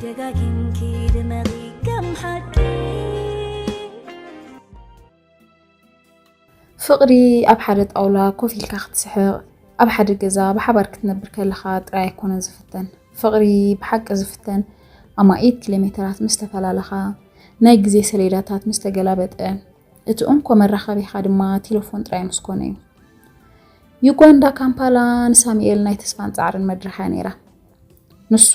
ደጋጊምኪ ድመቒ ከም ሓቂ። ፍቕሪ ኣብ ሓደ ጣውላ ኮፍ ኢልካ ክትስሕቕ፣ ኣብ ሓደ ገዛ ብሓባር ክትነብር ከለኻ ጥራይ ኣይኮነን ዝፍተን። ፍቕሪ ብሓቂ ዝፍተን ኣማኢት ኪሎ ሜተራት ምስ ተፈላለኻ፣ ናይ ግዜ ሰሌዳታት ምስ ተገላበጠ፣ እቲ እንኮ መራኸቢኻ ድማ ቴሌፎን ጥራይ ምስ ኮነ እዩ። ዩጋንዳ ካምፓላ ንሳሙኤል ናይ ተስፋን ጻዕርን መድረኻ ነይራ። ንሱ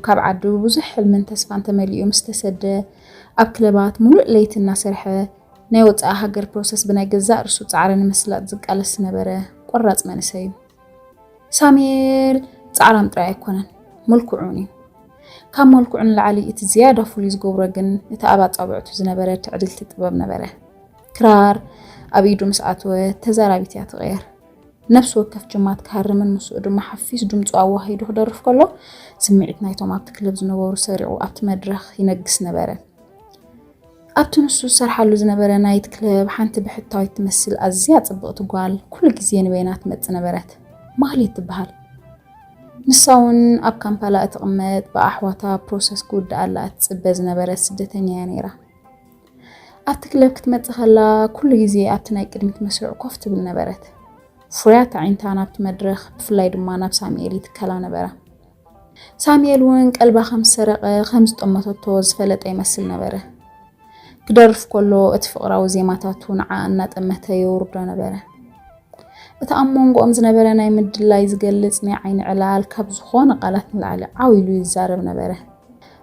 ካብ ዓዱ ብዙሕ ሕልምን ተስፋን ተመሊኡ ምስ ተሰደ፣ ኣብ ክለባት ሙሉእ ለይቲ እናሰርሐ ናይ ወጻኢ ሃገር ፕሮሰስ ብናይ ገዛእ ርእሱ ጻዕሪ ንምስላጥ ዝቃለስ ዝነበረ ቆራጽ መንእሰይ እዩ። ሳሙኤል ጻዕራም ጥራይ ኣይኮነን፣ ምልኩዑን እዩ። ካብ መልክዑ ንላዕሊ እቲ ዝያዳ ፍሉይ ዝገብሮ ግን እቲ ኣብ ኣጻብዕቱ ዝነበረ ትዕድልቲ ጥበብ ነበረ። ክራር ኣብ ኢዱ ምስ ኣተወት ተዛራቢት እያ ትቕየር። ነፍሲ ወከፍ ጅማት ክሃርምን ምስኡ ድማ ሓፊስ ድምጹ ኣዋሂዱ ክደርፍ ከሎ፣ ስምዒት ናይቶም ኣብቲ ክለብ ዝነበሩ ሰሪቑ ኣብቲ መድረኽ ይነግስ ነበረ። ኣብቲ ንሱ ዝሰርሓሉ ዝነበረ ናይት ክለብ ሓንቲ ብሕታዊት ትመስል ኣዝያ ጽብቕቲ ጓል ኩሉ ግዜ ንበይና ትመጽእ ነበረት። ማህሌት ትበሃል። ንሳ እውን ኣብ ካምፓላ እትቕመጥ ብኣሕዋታ ፕሮሰስ ክውድኣላ እትጽበ ዝነበረት ስደተኛ እያ ነይራ። ኣብቲ ክለብ ክትመጽእ ከላ ኩሉ ግዜ ኣብቲ ናይ ቅድሚት መስርዕ ኮፍ ትብል ነበረት። ፍርያት ኣዒንታ ናብቲ መድረኽ ብፍላይ ድማ ናብ ሳሙኤል ይትከላ ነበራ። ሳሙኤል እውን ቀልባ ከም ዝሰረቐ ከም ዝጠመተቶ ዝፈለጠ ይመስል ነበረ። ክደርፍ ከሎ እቲ ፍቕራዊ ዜማታቱ ንዓ እናጠመተ የውርዶ ነበረ። እቲ ኣብ መንጎኦም ዝነበረ ናይ ምድላይ ዝገልጽ ናይ ዓይኒ ዕላል ካብ ዝኾነ ቃላት ንላዕሊ ዓው ኢሉ ይዛረብ ነበረ።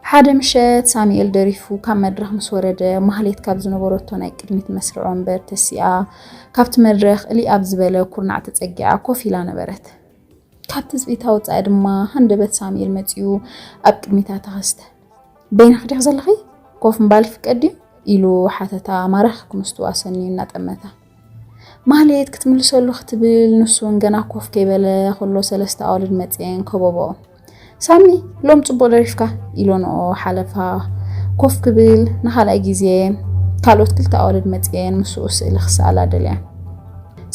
ሓደ ምሸት ሳሙኤል ደሪፉ ካብ መድረኽ ምስ ወረደ፣ ማህሌት ካብ ዝነበረቶ ናይ ቅድሚት መስርዕ ወንበር ተሲኣ፣ ካብቲ መድረኽ እልይ ኣብ ዝበለ ኩርናዕ ተጸጊዓ ኮፍ ኢላ ነበረት። ካብ ትጽቢታ ወጻኢ ድማ ሃንደበት ሳሙኤል መጺኡ ኣብ ቅድሚታ ተኸስተ። በይንኺ ዲኺ ዘለኺ? ኮፍ ምባል ይፍቀድ ድዩ? ኢሉ ሓተታ፣ ማራኺ ክምስቱ ኣሰንዩ እናጠመታ። ማህሌት ክትምልሰሉ ክትብል፣ ንሱ እውን ገና ኮፍ ከይበለ ከሎ ሰለስተ ኣዋልድ መጺኤን ከበብኦ። ሳሚ፣ ሎም ጽቡቕ ደሪፍካ፣ ኢሎንኦ ሓለፋ። ኮፍ ክብል ንኻልኣይ ግዜ ካልኦት ክልተ ኣዋልድ መጺኤን ምስኡ ስእሊ ክሰኣላ ደልያ።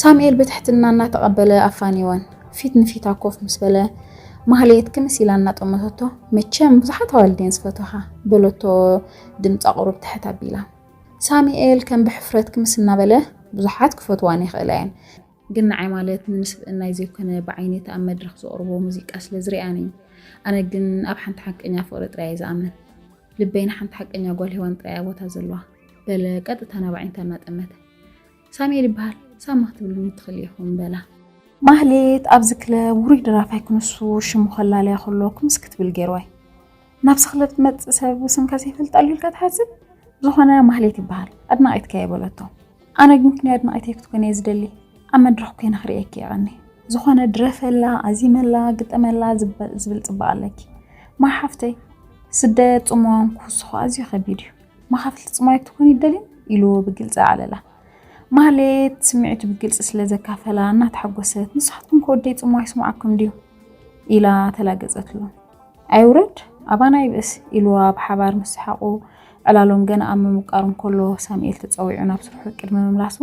ሳሙኤል ብትሕትና እናተቐበለ ኣፋንይወን። ፊት ንፊታ ኮፍ ምስ በለ፣ ማህሌት ክምስ ኢላ እናጠመተቶ፣ መቸም ብዙሓት ኣዋልድ እየን ዝፈትዋኻ፣ በለቶ ድምጻ ቁሩብ ትሕት ኣቢላ። ሳሙኤል ከም ብሕፍረት ክምስ እናበለ፣ ብዙሓት ክፈትዋኒ ይኽእላ እየን፣ ግን ንዓይ ማለት ንስብእናይ ዘይኮነ ብዓይነቲ ኣብ መድረኽ ዘቕርቦ ሙዚቃ ስለ ዝሪኣን እዩ። ኣነ ግን ኣብ ሓንቲ ሓቀኛ ፍቕሪ ጥራይ እየ ዝኣምን። ልበይ ንሓንቲ ሓቀኛ ጓል ሄዋን ጥራይ እያ ቦታ ዘለዋ፣ በለ ቀጥታ ናብ ኣዒንታ እናጠመተ። ሳሙኤል ይበሃል፣ ሳማ ክትብሉኒ ትኽእሉ ኢኹም፣ በላ። ማህሌት ኣብዚ ክለብ ውሩይ ደራፋይ ክንሱ ሽሙ ከላለያ ከሎ ክምስ ክትብል ገይርዋ እዩ። ናብዚ ክለብ ትመጽእ ሰብ ስምካ ዘይፈልጥ ኣሎ ኢልካ ትሓስብ? ዝኾነ ማህሌት ይበሃል፣ ኣድናቒትካ እየ በለቶ። ኣነ ግን ክንዮ ኣድናቒተይ ክትኮኒ እየ ዝደሊ፣ ኣብ መድረኽ ኮይነ ክርእየኪ እየ ቀንየ። ዝኾነ ድረፈላ፣ ኣዚመላ፣ ግጠመላ ዝበ- ዝብል ጽባቐ ኣለኪ። ማይ ሓፍተይ፣ ስደት ጽምዋን ክውስኾ ኣዝዩ ከቢድ እዩ። መኻፍልቲ ጽማይ ክትኮኒ ይደልዩ? ኢሉ ብግልጺ ኣዕለላ። ማህሌት ስምዒቱ ብግልጺ ስለ ዘካፈላ እናተሓጎሰት፣ ንስኻትኩም ከወደይ ጽምዋ ይስምዓኩም ድዩ? ኢላ ተላገጸትሉ። ኣይውረድ፣ ኣባና ይብእስ፣ ኢልዋ ብሓባር ምስ ሰሓቑ። ዕላሎም ገና ኣብ ምምቃሩ እንከሎ ሳሙኤል ተጸዊዑ ናብ ስርሑ ቅድሚ ምምላሱ፣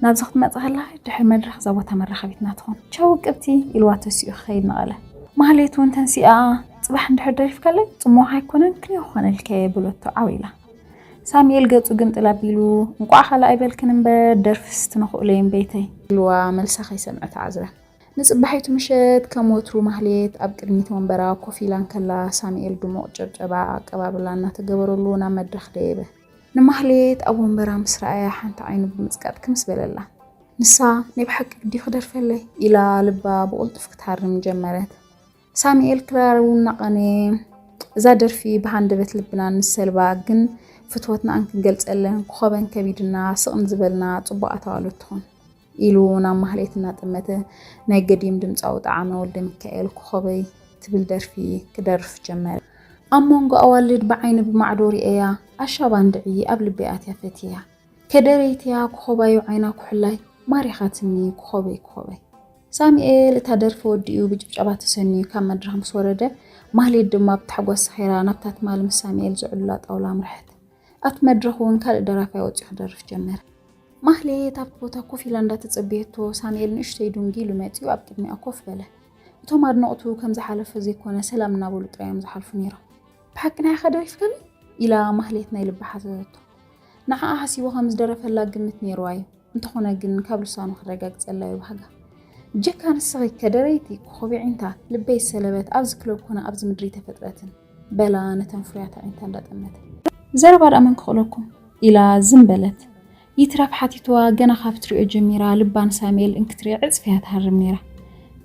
ናብዚ ክትመጽእ ከለኻ ድሕሪ መድረኽ እዛ ቦታ መራኸቢትና ትኾን። ቻው ውቅብቲ፣ ኢልዋ ተሲኡ ክኸይድ ነቐለ። ማህሌት እውን ተንሲኣ፣ ጽባሕ እንድሕር ደሪፍካለይ ጽምዋኻ ኣይኮነን ክንዮ ክኾነልካ እየ በለቶ ዓው ኢላ። ሳሙኤል ገጹ ግምጥል ኣቢሉ፣ እንቋዕ ካልእ ኣይበልክን እምበር ደርፍስ ትንኽእሎ እየን በይተይ፣ ኢልዋ መልሳ ከይሰምዐ ተዓዝረ። ንጽባሒቱ ምሸት ከም ወትሩ ማህሌት ኣብ ቅድሚት ወንበራ ኮፍ ኢላ እንከላ፣ ሳሙኤል ድሙቕ ጭብጨባ ኣቀባብላ እናተገበረሉ ናብ መድረኽ ደየበ። ንማህሌት ኣብ ወንበራ ምስ ረኣያ ሓንቲ ዓይኑ ብምጽቃጥ ክምስ በለላ። ንሳ፣ ናይ ብሓቂ ግዲ ክደርፈለይ? ኢላ ልባ ብቕልጡፍ ክትሃርም ጀመረት። ሳሙኤል ክራሩ እናቐነየ፣ እዛ ደርፊ ብሃንደበት ልብና ንሰልባ፣ ግን ፍትወትናኣን ክንገልጸለን ክኾበን ከቢድና፣ ስቕ ንዝበልና ጽቡቓት ኣዋልድ ትኹን። ኢሉ ናብ ማህሌት እናጠመተ ናይ ገዲም ድምጻዊ ጠዓመ ወልደሚካኤል ኮኾበይ ትብል ደርፊ ክደርፍ ጀመረ። ኣብ መንጎ ኣዋልድ ብዓይኒ ብማዕዶ ርእየያ ኣሻባ እንድዒ ኣብ ልበይ ኣትያ ፈትየያ። ከደረይትያ ኮኾባዩ ዓይና ኩሕላይ ማሪኻትኒ ኮኾበይ ኮኾበይ። ሳሙኤል እታ ደርፊ ወዲኡ ብጭብጨባ ተሰንዩ ካብ መድረኽ ምስ ወረደ ማህሌት ድማ ብታሕጓስ ሰኺራ ናብታ ትማል ምስ ሳሙኤል ዝዕሉላ ጣውላ ኣምርሐት። ኣብቲ መድረኽ እውን ካልእ ደራፋይ ወጺኡ ክደርፍ ጀመረ። ማህሌት ኣብቲ ቦታ ኮፍ ኢላ እንዳተጸበየቶ፣ ሳሙኤል ንእሽተይ ዱንጊ ኢሉ መጺኡ ኣብ ቅድሚኣ ኮፍ በለ። እቶም ኣድነቕቱ ከም ዝሓለፈ ዘይኮነ ሰላም እናበሉ ጥራይ እዮም ዝሓልፉ ነይሮም። ብሓቂ ናይ ኢኻ ደሪፍካኒ? ኢላ ማህሌት ናይ ልባ ሓተተቶ። ንዓኣ ሓሲቡ ከም ዝደረፈላ ግምት ነይርዋ እዩ። እንተኾነ ግን ካብ ልሳኑ ክረጋግጸላ እዩ ባህጋ። ጀካ ንስኺ ከደረይቲ ኮኾብ ኣዒንታ ልበይ ዝሰለበት ኣብዚ ክለብ ኮነ ኣብዚ ምድሪ ተፈጥረትን በላ ነተን ፍሩያት ኣዒንታ እንዳጠመተ። ዘረባ ደኣ መን ክኽእለኩም? ኢላ ዝም በለት። ይትረፍ ሓቲትዋ ገና ካብ ትሪኦ ጀሚራ ልባ ንሳሙኤል እንክትሪኦ ዕጽፍ እያ ትሃርም ነይራ።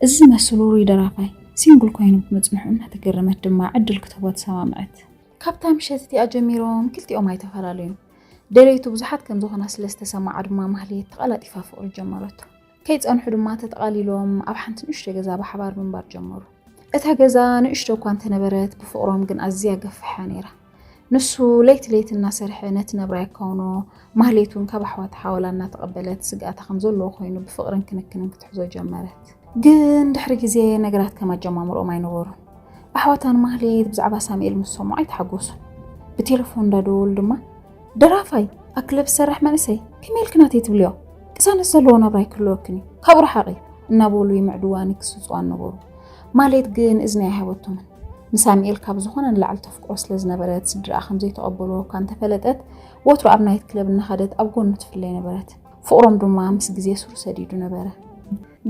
እዚ ዝመስል ውሩይ ደራፋይ ሲንግል ኮይኑ ብምጽንሑ እናተገረመት ድማ ዕድል ክትህቦ ተሰማምዐት። ካብታ ምሸት እቲኣ ጀሚሮም ክልቲኦም ኣይተፈላለዩን። ደለይቱ ብዙሓት ከም ዝኾና ስለ ዝተሰማዓ ድማ ማህሌት ተቐላጢፋ ፍቕሪ ጀመረቶ። ከይጸንሑ ድማ ተጠቓሊሎም ኣብ ሓንቲ ንእሽቶ ገዛ ብሓባር ምንባር ጀመሩ። እታ ገዛ ንእሽቶ እኳ እንተነበረት ብፍቕሮም ግን ኣዝያ ገፊሓ ነይራ። ንሱ ለይቲ ለይቲ እናሰርሐ ነቲ ነብራ የካውኖ፣ ማህሌት እውን ካብ ኣሕዋታ ሓወላ እናተቐበለት ስግኣታ ከም ዘለዎ ኮይኑ ብፍቕርን ክንክንን ክትሕዞ ጀመረት። ግን ድሕሪ ግዜ ነገራት ከም ኣጀማምሮኦም ኣይነበሩን። ኣሕዋታ ንማህሌት ብዛዕባ ሳሙኤል ምስ ሰምዑ ኣይተሓጎሱን። ብቴሌፎን እንዳደወሉ ድማ፣ ደራፋይ፣ ኣብ ክለብ ዝሰርሕ መንእሰይ፣ ከመይ ኢልኪ ናተይ ትብልዮ? ቅሳነት ዘለዎ ናብራ ኣይክህልወክን እዩ። ካብኡ ርሓቒ፣ እናበሉ ይምዕድዋን ይክስጽዋን ነበሩ። ማህሌት ግን እዝኒ ኣይሃበቶምን። ንሳሙኤል ካብ ዝኾነ ንላዕሊ ተፍቅሮ ስለ ዝነበረት፣ ስድራኣ ከም ዘይተቐበልዎ እኳ እንተፈለጠት፣ ወትሩ ኣብ ናይት ክለብ እናኸደት ኣብ ጎኑ ትፍለይ ነበረት። ፍቕሮም ድማ ምስ ግዜ ስሩ ሰዲዱ ነበረ።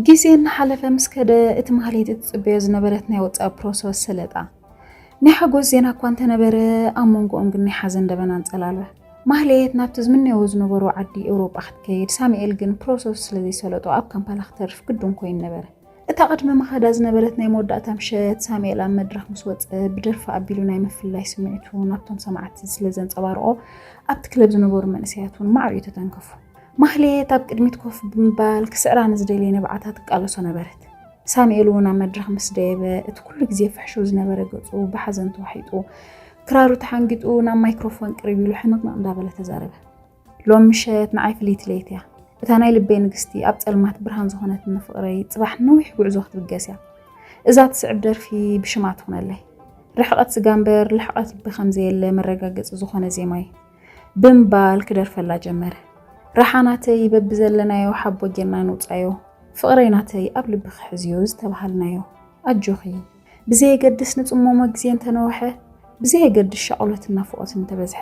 ግዜ እናሓለፈ ምስ ከደ፣ እቲ ማህሌት እትጽበዮ ዝነበረት ናይ ወጻኢ ፕሮሰስ ሰለጣ። ናይ ሓጎስ ዜና እኳ እንተነበረ፣ ኣብ መንጎኦም ግን ናይ ሓዘን ደበና ኣንጸላልወ። ማህሌት ናብቲ ዝምነይዎ ዝነበሩ ዓዲ ኤውሮጳ ክትከይድ፣ ሳሙኤል ግን ፕሮሰስ ስለ ዘይሰለጦ ኣብ ካምፓላ ክተርፍ ግዱን ኮይኑ ነበረ። እታ ቅድሚ ምኻዳ ዝነበረት ናይ መወዳእታ ምሸት፣ ሳሙኤል ኣብ መድረኽ ምስ ወጸ፣ ብደርፊ ኣቢሉ ናይ ምፍልላይ ስምዒቱ ናብቶም ሰማዕቲ ስለ ዘንጸባርቖ፣ ኣብቲ ክለብ ዝነበሩ መንእሰያት እውን ማዕረ እዩ ተተንከፉ። ማህሌት ኣብ ቅድሚት ኮፍ ብምባል ክስዕራ ንዝደልየ ንብዓታ ትቃለሶ ነበረት። ሳሙኤል እውን ኣብ መድረኽ ምስ ደየበ፣ እቲ ኩሉ ግዜ ፍሕሹው ዝነበረ ገጹ ብሓዘን ተዋሒጡ፣ ክራሩ ተሓንጊጡ ናብ ማይክሮፎን ቅርብ ኢሉ ሕንቕንቕ እንዳበለ ተዛረበ። ሎም ምሸት ንዓይ ፍልይቲ ለይቲ እያ። እታ ናይ ልበይ ንግስቲ ኣብ ጸልማት ብርሃን ዝኾነትኒ ፍቕረይ፣ ጽባሕ ነዊሕ ጉዕዞ ክትብገስ እያ። እዛ ትስዕብ ደርፊ ብሽማ ትኹነለይ። ርሕቐት ስጋ እምበር ልሕቐት ልቢ ከም ዘየለ መረጋገጺ ዝኾነ ዜማ እዩ። ብምባል ክደርፈላ ጀመረ። ረሓ ናተይ በብዘለናዮ ሓቦ ጌርና ንውጻዮ፣ ፍቕረይ ናተይ ኣብ ልቢ ክሕዝዮ ዝተባሃልናዮ። ኣጆኺ፣ ብዘየገድስ ንጽሞሞ ግዜ እንተነውሐ፣ ብዘየገድስ ሻቕሎትን ናፍቖትን እንተበዝሐ፣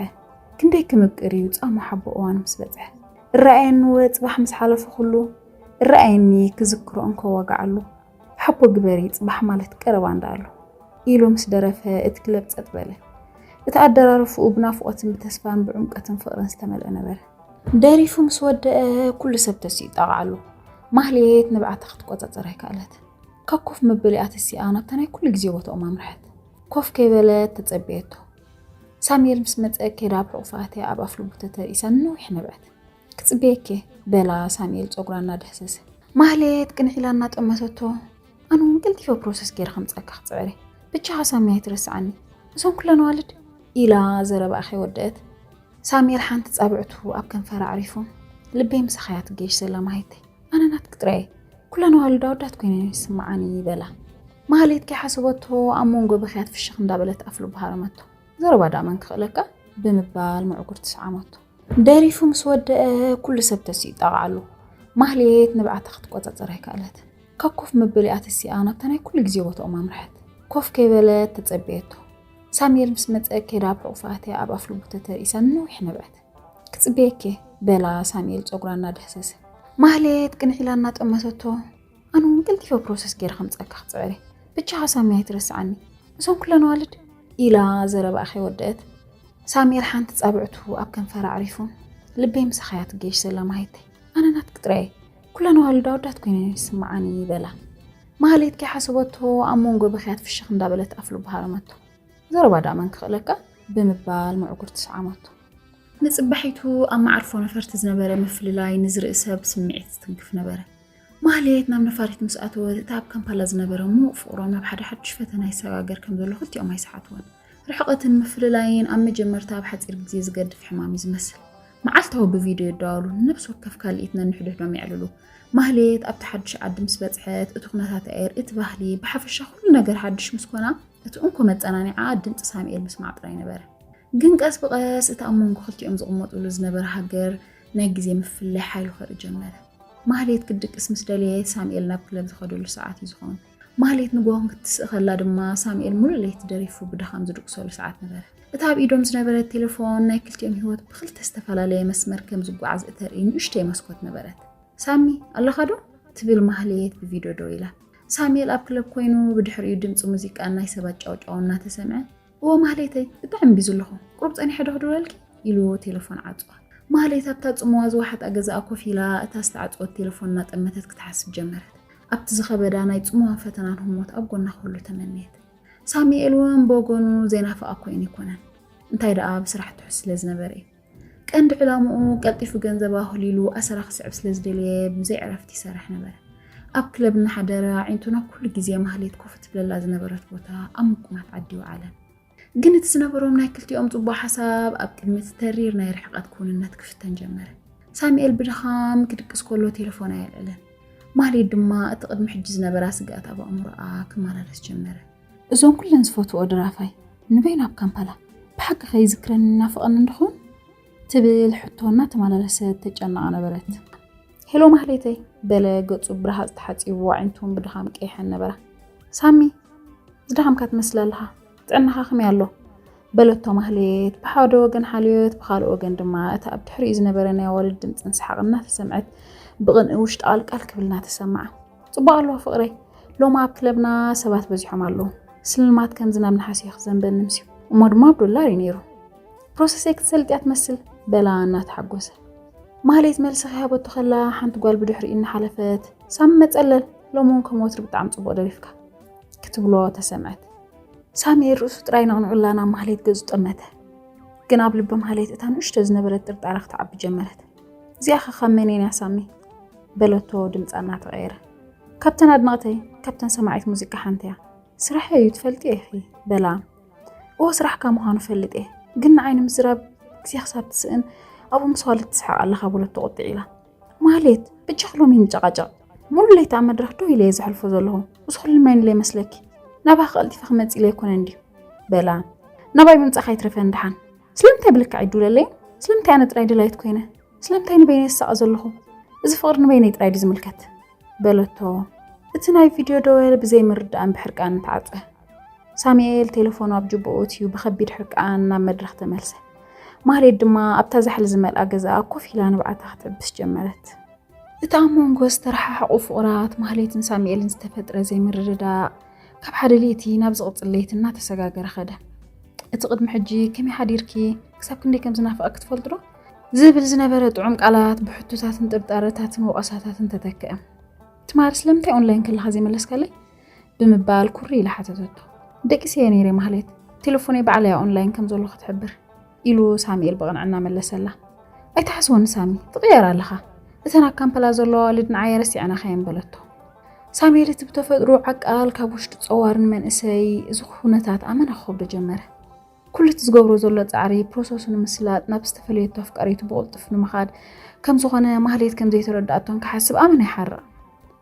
ክንደይ ክምቅር እዩ ጻሞ ሓቦ እዋን ምስ በጽሐ። እረኣየኒ ወ ጽባሕ ምስ ሓለፈ ኩሉ፣ እረኣየኒ ክዝክሮ እንከዋጋዓሉ፣ ሓቦ ግበሪ ጽባሕ ማለት ቀረባ እንዳኣሉ ኢሉ ምስ ደረፈ እቲ ክለብ ጸጥ በለ። እቲ ኣደራርፍኡ ብናፍቖትን ብተስፋን ብዕምቀትን ፍቕርን ዝተመልአ ነበረ። ደሪፉ ምስ ወደአ ኩሉ ሰብ ተሲኡ ይጣቕዓሉ። ማህሌት ንብዓታ ክትቆጻጸር ኣይከኣለት። ካብ ኮፍ መበሊኣ ተሲኣ ናብታ ናይ ኩሉ ግዜ ቦታኦም ኣምርሐት። ኮፍ ከይበለት ተጸበየቶ። ሳሙኤል ምስ መጸ ከይዳ ኣብ ሕቑፋ ኣትያ ኣብ ኣፍልቡ ተተርኢሳ ንነዊሕ ነብዐት። ክጽበየኪ በላ ሳሙኤል ጸጉራ እናደህሰሰ። ማህሌት ቅንዕ ኢላ እናጠመተቶ፣ ኣነ እውን ቀልጢፈ ፕሮሰስ ገይረ ከምጸካ ክጽዕር እየ። ብቻኻ ሳሚ ኣይትረስዓኒ። እዞም ኩለን ኣዋልድ ኢላ ዘረባኣ ከይወደአት ሳሙኤል ሓንቲ ጻብዕቱ ኣብ ከንፈራ ኣዕሪፉ፣ ልበይ ምሳኻ እያ ትገይሽ ዘላ ማህሌተይ። ኣነ ናትኪ ጥራይ እየ። ኩለን ኣዋልድ ኣወዳት ኮይነን ይስምዓኒ በላ። ማህሌት ከይሓሰበቶ ኣብ መንጎ ብኽያት ፍሽኽ እንዳበለት ኣፍልቡ ሃረመቶ። ዘረባ ደኣ መን ክኽእለካ ብምባል ምዕጉርቲ ሰዓመቶ። ደሪፉ ምስ ወደአ ኩሉ ሰብ ተሲኡ ይጣቕዓሉ። ማህሌት ንብዓታ ክትቆጻጸር ኣይከኣለትን። ካብ ኮፍ መበሊኣ ተሲኣ ናብታ ናይ ኩሉ ግዜ ቦታኦም ኣምርሐት። ኮፍ ከይበለት ተጸበየቶ። ሳሙኤል ምስ መጸ ከይዳ ኣብ ሕቑፋ ኣትያ ኣብ ኣፍልቡ ተተርኢሳ ንነዊሕ ነብዐት። ክጽበየኪ በላ ሳሙኤል ጸጉራ እናደህሰሰ። ማህሌት ቅንዕ ኢላ እናጠመተቶ ኣነ እውን ቀልጢፈ ፕሮሰስ ገይረ ከምጸካ ክጽዕር እየ። ብቻኻ ሳሚ ኣይትረስዓኒ። እዞም ኩለን ኣዋልድ ኢላ ዘረባኣ ከይወደአት ሳሙኤል ሓንቲ ጻብዕቱ ኣብ ከንፈራ ኣዕሪፉ፣ ልበይ ምሳኻ እያ ትገይሽ ዘላ ማህሌተይ። ኣነ ናትኪ ጥራይ እየ። ኩለን ኣዋልድ ኣወዳት ኮይነን ይስምዓኒ በላ። ማህሌት ከይሓሰበቶ ኣብ መንጎ ብኽያት ፍሽኽ እንዳበለት ኣፍልቡ ሃረመቶ። ዘረባ ደኣ መን ክኽእለካ ብምባል ምዕጉርቲ ሰዓመቶ። ንጽባሒቱ ኣብ መዓርፎ ነፈርቲ ዝነበረ ምፍልላይ ንዝርኢ ሰብ ስምዒት ዝትንክፍ ነበረ። ማህሌት ናብ ነፋሪት ምስ ኣተወት፣ እቲ ኣብ ካምፓላ ዝነበረ ምዉቕ ፍቕሮም ናብ ሓደ ሓድሽ ፈተና ይሰጋገር ከም ዘሎ ክልቲኦም ኣይሰሓትዎን። ርሕቐትን ምፍልላይን ኣብ መጀመርታ ኣብ ሓጺር ግዜ ዝገድፍ ሕማም እዩ ዝመስል። መዓልታዊ ብቪድዮ ይደዋወሉ፣ ንነብሲ ወከፍ ካልኢት ነንሕድሕዶም የዕልሉ። ማህሌት ኣብቲ ሓድሽ ዓዲ ምስ በጽሐት፣ እቲ ኩነታት ኣየር፣ እቲ ባህሊ፣ ብሓፈሻ ኩሉ ነገር ሓድሽ ምስ ኮና፣ እቲ እንኮ መጸናንዒኣ ድምጺ ሳሙኤል ምስማዕ ጥራይ ነበረ። ግን ቀስ ብቐስ እቲ ኣብ መንጎ ክልቲኦም ዝቕመጡሉ ዝነበረ ሃገር ናይ ግዜ ምፍልላይ ሓይሉ ከርኢ ጀመረ። ማህሌት ክትድቅስ ምስ ደለየት ሳሙኤል ናብ ክለብ ዝኸደሉ ሰዓት እዩ ዝኸውን። ማህሌት ንጎሆን ክትስእ ከላ ድማ ሳሙኤል ሙሉእ ለይቲ ደሪፉ ብድኻም ዝድቅሰሉ ሰዓት ነበረ። እታ ኣብ ኢዶም ዝነበረት ቴሌፎን ናይ ክልቲኦም ህይወት ብኽልተ ዝተፈላለየ መስመር ከም ዝጓዓዝ እተርኢ ንእሽተይ መስኮት ነበረት። ሳሚ ኣለኻ ዶ? ትብል ማህሌት ብቪድዮ ደው ኢላ። ሳሙኤል ኣብ ክለብ ኮይኑ ብድሕሪኡ ድምፂ ሙዚቃን ናይ ሰባት ጫውጫው እናተሰምዐ፣ እዎ ማህሌተይ፣ ብጣዕሚ ቢዚ ኣለኹ፣ ቁሩብ ፀኒሐ ዶ ክድውለልኪ? ኢሉ ቴሌፎን ዓፅዋ። ማህሌት ኣብታ ፅምዋ ዝወሓጣ ገዛኣ ኮፍ ኢላ እታ ዝተዓፅወት ቴሌፎን እናጠመተት ክትሓስብ ጀመረት። ኣብቲ ዝኸበዳ ናይ ፅምዋን ፈተናን ህሞት ኣብ ጎና ክህሉ ተመነየት። ሳሙኤል እውን ብወገኑ ዘይናፍቓ እኮ ኣይኮነን፣ እንታይ ደኣ ብስራሕ ትሑዝ ስለ ዝነበረ እዩ። ቀንዲ ዕላምኡ ቀልጢፉ ገንዘብ ኣኹሊሉ ኣሰራ ክስዕብ ስለ ዝደለየ ብዘይ ዕረፍቲ ይሰርሕ ነበረ። ኣብ ክለብ እናሓደረ ኣዒንቱ ናብ ኩሉ ግዜ ማህሌት ኮፍ ትብለላ ዝነበረት ቦታ ኣብ ምቁማት ዓዲ ይውዓለን። ግን እቲ ዝነበሮም ናይ ክልቲኦም ጽቡቕ ሓሳብ ኣብ ቅድሚ እቲ ተሪር ናይ ርሕቀት ክውንነት ክፍተን ጀመረ። ሳሙኤል ብድኻም ክድቅስ ከሎ ቴሌፎን ኣየልዕልን። ማህሌት ድማ እቲ ቅድሚ ሕጂ ዝነበራ ስግኣት ኣብ ኣእምሮኣ ክመላለስ ጀመረ። እዞም ኩለን ዝፈትዎ ደራፋይ ንበይኑ ኣብ ካምፓላ ብሓቂ ከይዝክረኒ ናፍቐኒ እንድኾን? ትብል ሕቶ እናተመላለሰት ተጨነቓ ነበረት። ሄሎ ማህሌተይ፣ በለ ገጹ ብረሃጽ ተሓጺቡ ኣዒንቱ እውን ብድኻም ቀይሐን ነበራ። ሳሚ፣ ዝደኸምካ ትመስል ኣለኻ፣ ጥዕናኻ ከመይ ኣሎ? በለቶ ማህሌት ብሓደ ወገን ሓልዮት ብኻልእ ወገን ድማ እቲ ኣብ ድሕሪኡ ዝነበረ ናይ ኣዋልድ ድምጽን ሰሓቕን እናተሰምዐት ብቕንኢ ውሽጣ ቃልቃል ክብል እናተሰምዓ። ጽቡቕ ኣለዋ ፍቕረይ፣ ሎሚ ኣብ ክለብና ሰባት በዚሖም ኣለዉ። ስልማት ከም ዝናብ ነሓስ እዩ ክዘንበኒ ምስዩ፣ እሞ ድማ ኣብ ዶላር እዩ ነይሩ። ፕሮሰሰይ ክትሰልጥ እያ ትመስል፣ በላ እናተሓጎሰ። ማህሌት መልሲ ክሃበቶ ከላ ሓንቲ ጓል ብድሕሪኡ እናሓለፈት፣ ሳሚ መጸለል፣ ሎሚ እውን ከም ወትሩ ብጣዕሚ ጽቡቕ ደሪፍካ ክትብሎ ተሰምዐት። ሳሚ ርእሱ ጥራይ ነቕንዑላ ናብ ማህሌት ገጹ ጠመተ። ግን ኣብ ልቢ ማህሌት እታ ንእሽቶ ዝነበረት ጥርጣረ ክትዓቢ ጀመረት። እዚኣ ኸ ካብ መን እያ ሳሚ? በለቶ ድምጻ እናተቐየረ። ካብተን ኣድነቕተይ፣ ካብተን ሰማዒት ሙዚቃ ሓንቲ እያ። ስራሐይ እዩ ትፈልጥዮ ኢኺ በላ። እወ ስራሕካ ምዃኑ ፈልጥ እየ፣ ግን ንዓይ ንምዝራብ ግዜ ክሳብ ትስእን ኣብኡ ምስ ዋልድ ትስሕቕ ኣለኻ በለቶ ቁጥዕ ኢላ። ማህሌት፣ በጃኺ ሎሚ ንጨቓጨቕ። ሙሉ ለይቲ ኣብ መድረኽ ደው ኢለ እየ ዘሕልፎ ዘለኹ። እዚ ኩሉ መን ኢለ ይመስለኪ? ናባኺ ቀልጢፈ ክመጽእ ኢለ ኣይኮነን ድዩ? በላ። ናባይ ምምጻእካ ኣይትረፈን ደሓን። ስለምንታይ ብልክዕ ኣይድውለለይን? ስለምንታይ ኣነ ጥራይ ደላይት ኮይነ? ስለምንታይ ንበይነይ ዝሳቐ ዘለኹ? እዚ ፍቕሪ ንበይነይ ጥራይ ድዩ ዝምልከት? በለቶ። እቲ ናይ ቪድዮ ደወል ብዘይ ምርዳእን ብሕርቃንን ተዓጸ። ሳሙኤል ቴሌፎኑ ኣብ ጅብኡ እትዩ ብኸቢድ ሕርቃን ናብ መድረኽ ተመልሰ። ማህሌት ድማ ኣብታ ዛሕሊ ዝመልኣ ገዛኣ ኮፍ ኢላ ንብዓታ ክትዕብስ ጀመረት። እቲ ኣብ መንጎ ዝተረሓሓቑ ፍቑራት ማህሌትን ሳሙኤልን ዝተፈጥረ ዘይምርድዳእ ካብ ሓደ ለይቲ ናብ ዝቕጽል ለይቲ እናተሰጋገረ ኸደ። እቲ ቅድሚ ሕጂ ከመይ ሓዲርኪ፣ ክሳብ ክንደይ ከም ዝናፍቐኪ ትፈልጢ ዶ? ዝብል ዝነበረ ጥዑም ቃላት ብሕቶታትን ጥርጣረታትን ወቐሳታትን ተተክአ። ትማሊ ስለምንታይ ኦንላይን ከለኻ ዘይመለስካለይ? ብምባል ኩሪ ኢላ ሓተተቶ። ደቂሰ እየ ነይረ ማህሌት፣ ቴሌፎነይ ባዕላ እያ ኦንላይን ከም ዘለኹ ትሕብር፣ ኢሉ ሳሙኤል ብቕንዕና መለሰላ። ኣይትሓስወኒ ሳሚ፣ ትቕየር ኣለኻ። እተን ኣብ ካምፓላ ዘለዋ ኣዋልድ ንዓይ ረሲዐናኻ እየን በለቶ። ሳሙኤል እቲ ብተፈጥሮ ዓቃል ካብ ውሽጡ ጸዋርን መንእሰይ እዚ ኩነታት ኣመና ክኸብዶ ጀመረ። ኩሉ እቲ ዝገብሮ ዘሎ ጻዕሪ ፕሮሰሱ ንምስላጥ ናብ ዝተፈለየቶ ኣፍቃሪቱ ብቕልጡፍ ንምኻድ ከም ዝኾነ ማህሌት ከም ዘይተረድኣቶን ክሓስብ ኣመና ይሓርቕ።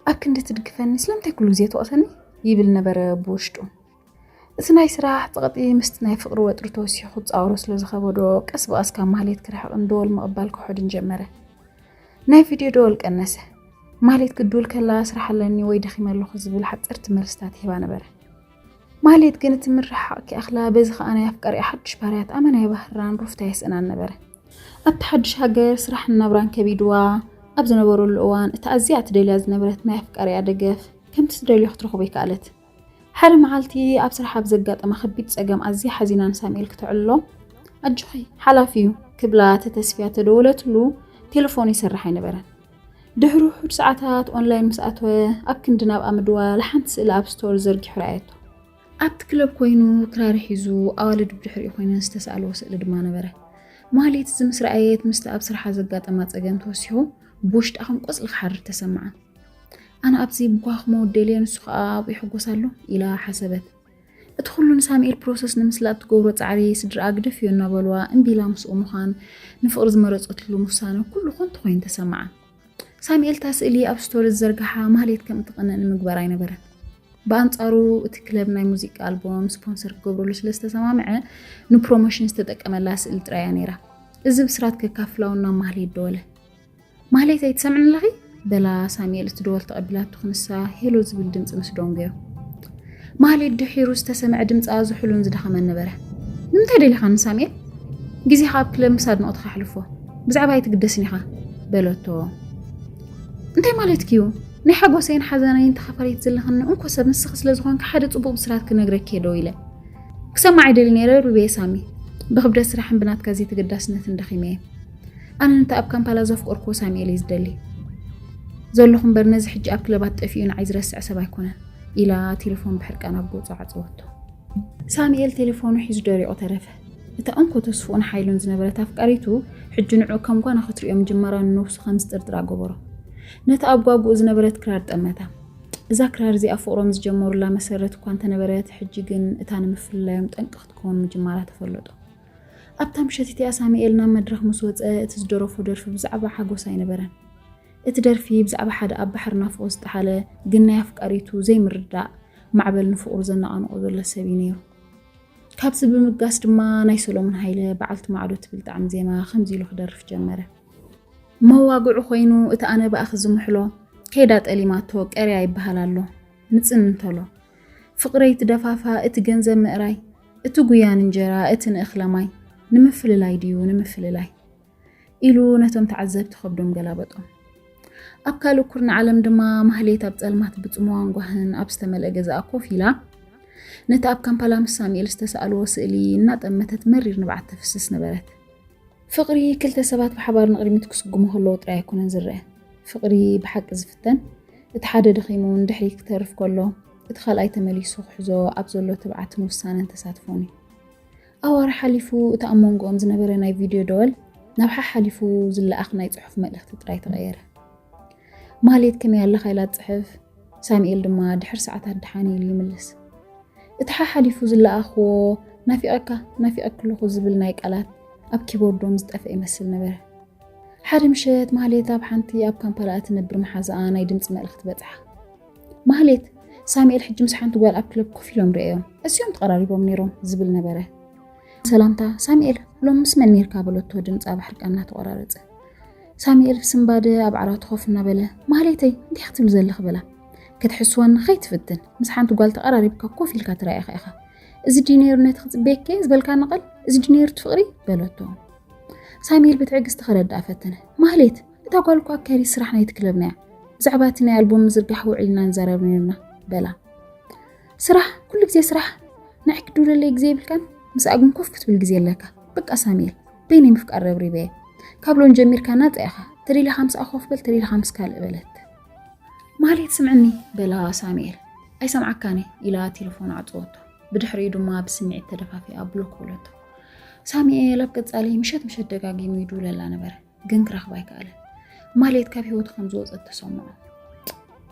ኣብ ክንዲ ትድግፈኒ ስለምንታይ ኩሉ ግዜ ትወቕሰኒ? ይብል ነበረ ብውሽጡ። እቲ ናይ ስራሕ ጸቕጢ ምስቲ ናይ ፍቕሪ ወጥሪ ተወሲኹ ክጻወሮ ስለ ዝኸበዶ ቀስ ብቐስ ካብ ማህሌት ክርሕቕን ደወል ምቕባል ክውሕድን ጀመረ። ናይ ቪድዮ ደወል ቀነሰ። ማህሌት ክትድውል ከላ ስራሕ ኣለኒ ወይ ደኺመ ኣለኹ ዝብል ሓጸርቲ መልስታት ይህባ ነበረ። ማህሌት ግን እቲ ምርሕሓቕ ከይኣኽላ በዚ ኸኣ ናይ ኣፍቃሪኣ ሓድሽ ባህርያት ኣመና የባህራን ሩፍታ የስእናን ነበረ። ኣብቲ ሓድሽ ሃገር ስራሕን ናብራን ከቢድዋ ኣብ ዝነበረሉ እዋን እታ ኣዝያ ትደልያ ዝነበረት ናይ ኣፍቃሪኣ ደገፍ ከምቲ ትደልዮ ክትረኽቦ ኣይከኣለት። ሓደ መዓልቲ ኣብ ስራሕ ኣብ ዘጋጠማ ከቢድ ጸገም ኣዝያ ሓዚና ንሳሙኤል ክተዕልሎ፣ ኣጆኺ ሓላፊ እዩ ክብላ ተተስፍያ ተደወለትሉ ቴሌፎኑ ይሰርሕ ኣይነበረን። ድሕሪ ውሑድ ሰዓታት ኦንላይን ምስ ኣተወ ኣብ ክንዲ ናብኣ ምድዋል ሓንቲ ስእሊ ኣብ ስቶሪ ዘርጊሑ ረኣየቶ። ኣብቲ ክለብ ኮይኑ ክራር ሒዙ ኣዋልድ ብድሕሪኡ ኮይነን ዝተሳእልዎ ስእሊ ድማ ነበረ። ማህሌት እዚ ምስ ረኣየት ምስቲ ኣብ ስርሓ ዘጋጠማ ጸገም ተወሲኹ ብውሽጣ ከም ቆጽሊ ክሓርር ተሰምዓ። ኣነ ኣብዚ ብጓኹ መወደልየ ንሱ ኸኣ ኣብኡ ይሕጎስ ኣሎ ኢላ ሓሰበት። እቲ ኩሉ ንሳሙኤል ፕሮሰስ ንምስላጥ ትገብሮ ጻዕሪ ስድራኣ ግደፍዮ እናበልዋ እምቢ ኢላ ምስኡ ምዃን ንፍቕሪ ዝመረጸትሉ ውሳነ ኩሉ ኮንቱ ኮይኑ ተሰምዓ። ሳሙኤል እታ ስእሊ ኣብ ስቶሪ ዝዘርግሓ ማህሌት ከም እትቐንእ ንምግባር ኣይነበረን። ብኣንጻሩ እቲ ክለብ ናይ ሙዚቃ ኣልቦም ስፖንሰር ክገብረሉ ስለ ዝተሰማምዐ ንፕሮሞሽን ዝተጠቀመላ ስእሊ ጥራይ እያ ነይራ። እዚ ብስራት ከካፍላ እውን ናብ ማህሌት ደወለ። ማህሌት ኣይትሰምዕን ኣለኺ? በላ ሳሙኤል እቲ ደወል ተቐቢላቶ ክንሳ ሄሎ ዝብል ድምፂ ምስ ደንጎዮ። ማህሌት ድሒሩ ዝተሰምዐ ድምጻ ዝሑሉን ዝደኸመን ነበረ። "ንምንታይ ደሊኻ ንሳምኤል? ግዜኻ ኣብ ክለብ ምስ ኣድነቕትኻ ኣሕልፎ። ብዛዕባ ኣይትግደስን ኢኻ" በለቶ። "እንታይ ማለትኪ እዩ? ናይ ሓጎሰይን ሓዘነይን ተኻፋሊት ዘለኽኒ እንኮ ሰብ ንስኺ ስለ ዝኾንኪ ሓደ ጽቡቕ ብስራት ክነግረኪ እየ ደው ኢለ። ክሰማዕ ኣይደሊ ነይረ ሩቤ ሳሚ። ብክብደት ስራሕን ብናትካ ዘይተገዳስነትን ደኺመ እየ። ኣነ ነቲ ኣብ ካምፓላ ዘፍቀርኩዎ ሳምኤል እየ ዝደሊ ዘለኹ እምበር ነዚ ሕጂ ኣብ ክለባት ጠፊኡ ንዓይ ዝረስዕ ሰብ ኣይኮነን" ኢላ ቴሌፎን ብሕርቃን ኣብ ገጹ ዓጸወቶ። ሳምኤል ቴሌፎኑ ሒዙ ደሪቑ ተረፈ። እታ እንኮ ተስፍኡን ሓይሉን ዝነበረት ኣፍቃሪቱ ሕጂ ንዕኡ ከም ጓና ክትርእዮ ምጅማራ ንነብሱ ከም ዝጥርጥራ ገበሮ። ነታ ኣብ ጓጉኡ ዝነበረት ክራር ጠመታ። እዛ ክራር እዚኣ ፍቕሮም ዝጀመሩላ መሰረት እኳ እንተነበረት፣ ሕጂ ግን እታ ንምፍልላዮም ጠንቂ ክትከውን ምጅማራ ተፈለጦ። ኣብታ ምሸት እቲኣ ሳሙኤል ናብ መድረኽ ምስ ወጸ፣ እቲ ዝደረፎ ደርፊ ብዛዕባ ሓጎስ ኣይነበረን። እቲ ደርፊ ብዛዕባ ሓደ ኣብ ባሕሪ ናፍቖት ዝጠሓለ ግን ናይ ኣፍቃሪቱ ዘይምርዳእ ማዕበል ንፍቕሩ ዘነቓንቖ ዘሎ ሰብ እዩ ነይሩ። ካብዚ ብምብጋስ ድማ ናይ ሰሎሞን ሃይለ በዓልቲ ማዕዶ ትብል ጣዕሚ ዜማ ከምዚ ኢሉ ክደርፍ ጀመረ። መዋግዑ ኮይኑ እቲ ኣነ ብኣኺ ዝምሕሎ ከይዳ ጠሊማቶ ቀርያ ይበሃል ኣሎ። ምጽን እንተሎ ፍቕረይ ትደፋፋ እቲ ገንዘብ ምእራይ እቲ ጉያን እንጀራ እቲ ንእኽለ ማይ ንምፍልላይ ድዩ ንምፍልላይ ኢሉ ነቶም ተዓዘብቲ ከብዶም ገላበጦም። ኣብ ካልእ ኩርናዕ ዓለም ድማ ማህሌት ኣብ ጸልማት ብጽምዋን ጓህን ኣብ ዝተመልአ ገዛኣ ኮፍ ኢላ ነቲ ኣብ ካምፓላ ምስ ሳሙኤል ዝተሳእልዎ ስእሊ እናጠመተት መሪር ንብዓት ተፍስስ ነበረት። ፍቕሪ ክልተ ሰባት ብሓባር ንቕድሚት ክስጉሙ ከለዉ ጥራይ ኣይኮነን ዝረአ። ፍቕሪ ብሓቂ ዝፍተን እቲ ሓደ ደኺሙ ንድሕሪት ክተርፍ ከሎ እቲ ካልኣይ ተመሊሱ ክሕዞ ኣብ ዘሎ ትብዓትን ውሳነን ተሳትፎን እዩ። ኣዋርሕ ሓሊፉ እቲ ኣብ መንጎኦም ዝነበረ ናይ ቪድዮ ደወል ናብ ሓሓሊፉ ዝለኣኽ ናይ ጽሑፍ መልእኽቲ ጥራይ ተቐየረ። ማህሌት ከመይ ኣለኻ ኢላ ትጽሕፍ፣ ሳሙኤል ድማ ድሕሪ ሰዓታት ደሓን ኢሉ ይምልስ። እቲ ሓሓሊፉ ዝለኣኽዎ ናፊቐካ ናፊቐኪ ኣለኹ ዝብል ናይ ቃላት ኣብ ኪቦርዶም ዝጠፍአ ይመስል ነበረ። ሓደ ምሸት ማህሌት ኣብ ሓንቲ ኣብ ካምፓላ እትነብር መሓዛኣ ናይ ድምፂ መልእኽቲ በጽሓ። ማህሌት፣ ሳሙኤል ሕጂ ምስ ሓንቲ ጓል ኣብ ክለብ ኮፍ ኢሎም ርእዮም፣ ኣዝዮም ተቐራሪቦም ነይሮም ዝብል ነበረ። ሰላምታ፣ ሳሙኤል፣ ሎም ምስ መን ነይርካ በለቶ ድምፃ ብሕርቃን እናተቆራረፀ። ሳሙኤል ብስንባደ ኣብ ዓራቱ ኮፍ እናበለ፣ ማህሌተይ፣ እንታይ ክትብል ዘለኺ በላ። ክትሕስወኒ ከይትፍትን፣ ምስ ሓንቲ ጓል ተቐራሪብካ ኮፍ ኢልካ ተራኢኻ ኢኻ። እዚ ድዩ ነይሩ ነቲ ክፅበየኪ ዝበልካኒ ቃል? እዚ ድዩ ነይሩ እቲ ፍቕሪ? በለቶ። ሳሙኤል ብትዕግስቲ ከረድኣ ፈተነ። ማህሌት፣ እታ ጓል እኮ ኣካያዲት ስራሕ ናይቲ ክለብና እያ። ብዛዕባ እቲ ናይ ኣልቡም ምዝርጋሕ ውዒልና ንዛረብ ነይርና በላ። ስራሕ? ኩሉ ግዜ ስራሕ? ንዓይ ክድውለለይ ግዜ የብልካን? ምስኣ ግን ኮፍ ክትብል ግዜ ኣለካ። በቃ ሳሙኤል፣ በይነይ ምፍቃር ረብሪበ እየ። ካብ ሎም ጀሚርካ ናጻ ኢኻ። ተደሊኻ ምስኣ ኮፍ በል፣ ተደሊኻ ምስ ካልእ በለት። ማህሌት ስምዕኒ በላ ሳሙኤል። ኣይሰምዓካን እየ ኢላ ቴሌፎን ዓጸወቶ። ብድሕሪኡ ድማ ብስምዒት ተደፋፊኣ ብሎክ በለቶ። ሳሙኤል ኣብ ቀጻሊ ምሸት ምሸት ደጋጊሙ ይድውለላ ነበረ፣ ግን ክረኽባ ኣይከኣለን። ማህሌት ካብ ህይወቱ ከም ዝወጸት ተሰምዖ።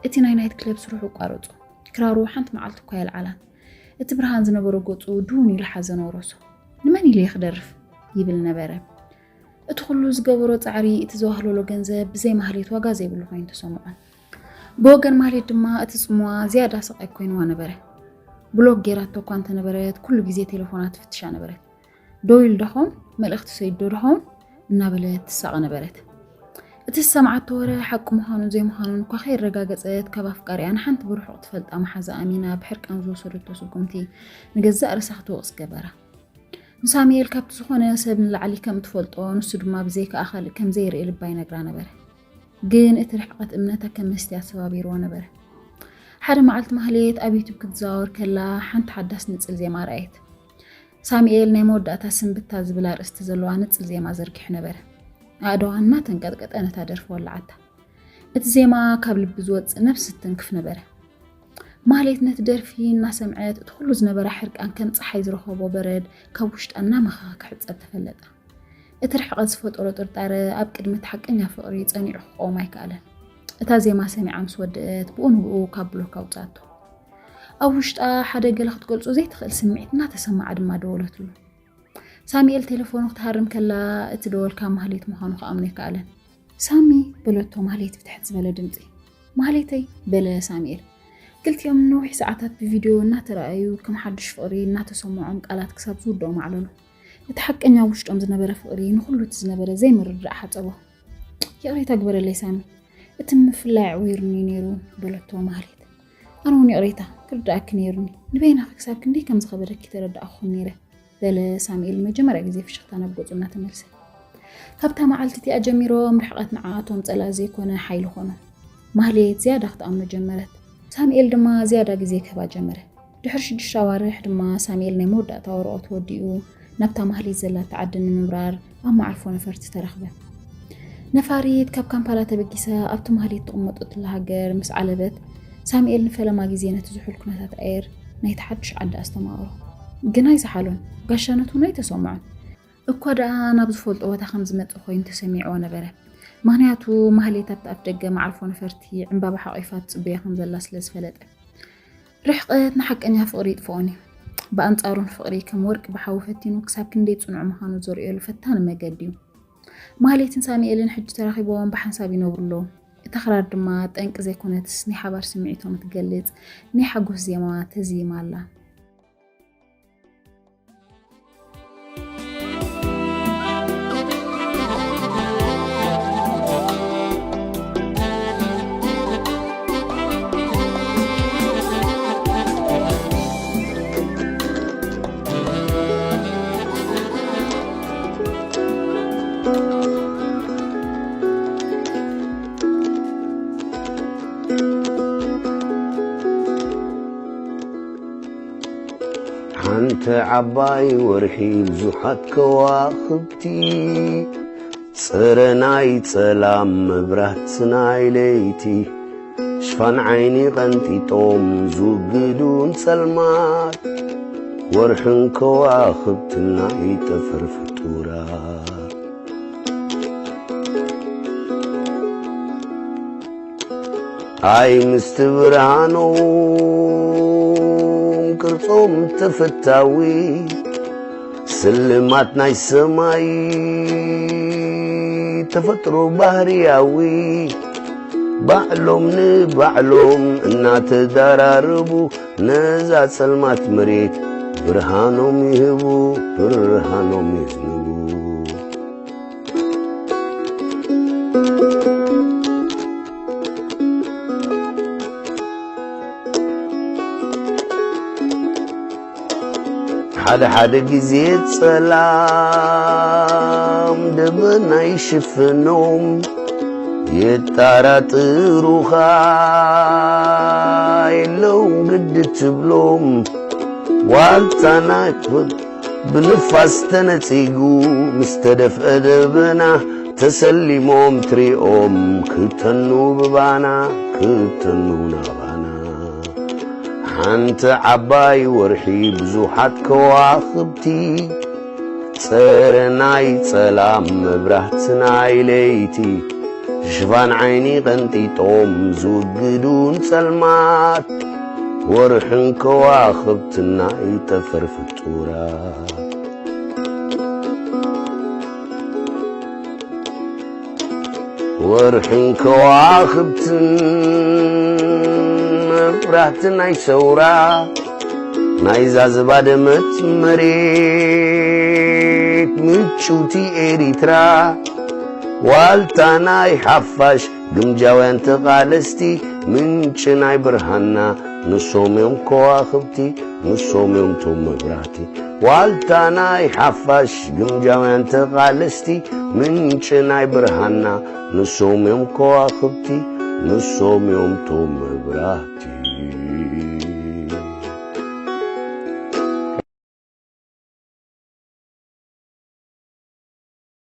እቲ ናይ ናይት ክለብ ስርሑ ኣቋረጾ። ክራሩ ሓንቲ መዓልቲ እኳ የልዓላን። እቲ ብርሃን ዝነበሮ ገጹ ድውን ኢሉ ሓዘን ወረሶ። ንመን ኢለ እየ ክደርፍ? ይብል ነበረ። እቲ ኩሉ ዝገበሮ ጻዕሪ፣ እቲ ዘዋህለሎ ገንዘብ ብዘይ ማህሌት ዋጋ ዘይብሉ ኮይኑ ተሰምዖ። ብወገን ማህሌት ድማ እቲ ጽምዋ ዝያዳ ስቓይ ኮይንዋ ነበረ። ብሎክ ጌራቶ እኳ እንተነበረት፣ ኩሉ ግዜ ቴሌፎና ትፍትሻ ነበረት። ደው ኢሉ ዶ ኸውን? መልእኽቲ ሰይዱ ዶ ኸውን? እናበለት ትሳቐ ነበረት። እቲ ዝሰምዓቶ ወረ ሓቂ ምዃኑን ዘይምዃኑን እኳ ከየረጋገጸት፣ ካብ ኣፍቃሪኣ ንሓንቲ ብርሑቕ ትፈልጣ መሓዛ ኣሚና ብሕርቃን ዝወሰደቶ ስጉምቲ ንገዛእ ርእሳ ክትወቕስ ገበራ። ንሳሙኤል ካብቲ ዝኾነ ሰብ ንላዕሊ ከም እትፈልጦ፣ ንሱ ድማ ብዘይካ ኣኻልእ ከም ዘይርኢ ልባ ይነግራ ነበረ። ግን እቲ ርሕቀት እምነታ ከም መስትያት ሰባቢርዎ ነበረ። ሓደ መዓልቲ ማህሌት ኣብ ዩቱብ ክትዘዋወር ከላ ሓንቲ ሓዳስ ንጽል ዜማ ረኣየት። ሳሙኤል ናይ መወዳእታ ስንብታ ዝብል ኣርእስቲ ዘለዋ ንጽል ዜማ ዘርጊሑ ነበረ። ኣእዳዋ እናተንቀጥቀጠ ነታ ደርፊ ወለዓታ። እቲ ዜማ ካብ ልቢ ዝወጽእ ነፍሲ ዝትንክፍ ነበረ። ማህሌት ነቲ ደርፊ እናሰምዐት እቲ ኩሉ ዝነበራ ሕርቃን ከም ጸሓይ ዝረኸቦ በረድ ካብ ውሽጣ እናመኸኸ ክሕጸብ ተፈለጠ። እቲ ርሕቀት ዝፈጠሮ ጥርጣረ ኣብ ቅድሚ እቲ ሓቀኛ ፍቕሪ ጸኒዑ ክቐውም ኣይከኣለን። እታ ዜማ ሰሚዓ ምስ ወደአት ብኡ ንብኡ ካብ ብሎክ ኣውጻቶ። ኣብ ውሽጣ ሓደ ገለ ክትገልጾ ዘይትኽእል ስምዒት እናተሰምዓ ድማ ደወለትሉ። ሳሙኤል ቴሌፎኑ ክትሃርም ከላ እቲ ደወል ካብ ማህሌት ምዃኑ ክኣምኖ ኣይከኣለን። ሳሚ በለቶ ማህሌት ብትሕት ዝበለ ድምጺ። ማህሌተይ በለ ሳሙኤል። ክልቲኦም ንነዊሕ ሰዓታት ብቪድዮ እናተረኣዩ ከም ሓድሽ ፍቕሪ እናተሰምዖም ቃላት ክሳብ ዝውድኦም ኣዕለሉ። እቲ ሓቀኛ ኣብ ውሽጦም ዝነበረ ፍቕሪ ንኹሉ እቲ ዝነበረ ዘይምርድዳእ ሓጸቦ። ይቕሬታ ግበረለይ ሳሚ፣ እቲ ምፍላይ ኣዕዊሩኒ ነይሩ በለቶ ማህሌት። ኣነ እውን ይቕሬታ ክርድኣኪ ነይሩኒ። ንበይናኺ ክሳብ ክንደይ ከም ዝኸበደኪ ተረዳእኹ ነይረ፣ በለ ሳሙኤል ንመጀመርያ ግዜ ፍሽኽታ ናብ ገጹ እናተመልሰ። ካብታ መዓልቲ እቲኣ ጀሚሮም ርሕቐት ንዓኣቶም ጸላኢ ዘይኮነ ሓይሊ ኾኖም። ማህሌት ዝያዳ ክትኣምኖ ጀመረት። ሳሙኤል ድማ ዝያዳ ግዜ ክህባ ጀመረ። ድሕሪ ሽዱሽተ ኣዋርሕ ድማ ሳሙኤል ናይ መወዳእታ ወረቐቱ ወዲኡ ናብታ ማህሌት ዘላታ ዓዲ ንምብራር ኣብ መዓርፎ ነፈርቲ ተረኽበ። ነፋሪት ካብ ካምፓላ ተበጊሳ ኣብቲ ማህሌት ትቕመጠትላ ሃገር ምስ ዓለበት፣ ሳሙኤል ንፈለማ ግዜ ነቲ ዝሑል ኩነታት ኣየር ናይቲ ሓድሽ ዓዲ ኣስተማቕሮ። ግን ኣይሰሓሎን፣ ጋሻነት እውን ኣይተሰምዖን። እኳ ደኣ ናብ ዝፈልጦ ቦታ ከም ዝመጽእ ኮይኑ ተሰሚዕዎ ነበረ። ምኽንያቱ ማህሌት ኣብቲ ኣፍ ደገ መዓርፎ ነፈርቲ ዕምባባ ሓቒፋ ትጽበዮ ከም ዘላ ስለ ዝፈለጠ። ርሕቀት ንሓቀኛ ፍቕሪ ይጥፍኦን እዩ። ብኣንጻሩ ንፍቕሪ ከም ወርቂ ብሓዊ ፈቲኑ ክሳብ ክንደይ ጽኑዕ ምዃኑ ዘርእየሉ ፈታኒ መገዲ እዩ። ማህሌትን ሳሙኤልን ሕጂ ተራኺቦም ብሓንሳብ ይነብሩ ኣለዉ። እታ ክራር ድማ ጠንቂ ዘይኮነትስ ናይ ሓባር ስምዒቶም እትገልጽ ናይ ሓጎስ ዜማ ተዚማ ኣላ። ሓንቲ ዓባይ ወርሒ ብዙሓት ከዋኽብቲ፣ ጸረ ናይ ጸላም መብራህቲ ናይ ለይቲ፣ ሽፋን ዓይኒ ቐንጢጦም ዝውግዱ ንጸልማት፣ ወርሕን ከዋኽብትን ናይ ጠፈር ፍጡራት። ኣይ ምስቲ ብርሃኖም ቅርጾም ተፈታዊ፣ ስልማት ናይ ሰማይ ተፈጥሮ ባህርያዊ፣ ባዕሎም ንባዕሎም እናተዳራረቡ፣ ነዛ ጸልማት መሬት ብርሃኖም ይህቡ፣ ብርሃኖም የዝንቡ። ሓደ ሓደ ግዜ ጸላም ደበና ይሽፍኖም፣ የጣራጥሩኻ የለውን ግዲ ትብሎም። ዋልታ ናይ ብንፋስ ተነጺጉ ምስ ተደፍአ ደበና፣ ተሰሊሞም ትሪኦም ክተኑ ብባና፣ ክተኑ ናባና። ሓንቲ ዓባይ ወርሒ ብዙሓት ከዋኽብቲ፣ ጸረ ናይ ጸላም መብራህቲ ናይ ለይቲ፣ ሽፋን ዓይኒ ቀንጢጦም ዝውግዱ ንጸልማት፣ ወርሕን ከዋኽብትን ናይ ጠፈር ፍጡራት። ወርሕን ከዋኽብትን መብራህቲ ናይ ሰውራ፣ ናይዛ ዝባደመት መሬት ምጭውቲ ኤሪትራ፣ ዋልታ ናይ ሓፋሽ ግምጃውያን ተቓለስቲ፣ ምንጪ ናይ ብርሃንና ንሶም እዮም ከዋኽብቲ፣ ንሶም እዮም ቶም መብራህቲ። ዋልታ ናይ ሓፋሽ ግምጃውያን ተቓለስቲ፣ ምንጪ ናይ ብርሃንና ንሶም እዮም ከዋኽብቲ፣ ንሶም እዮም ቶም መብራህቲ።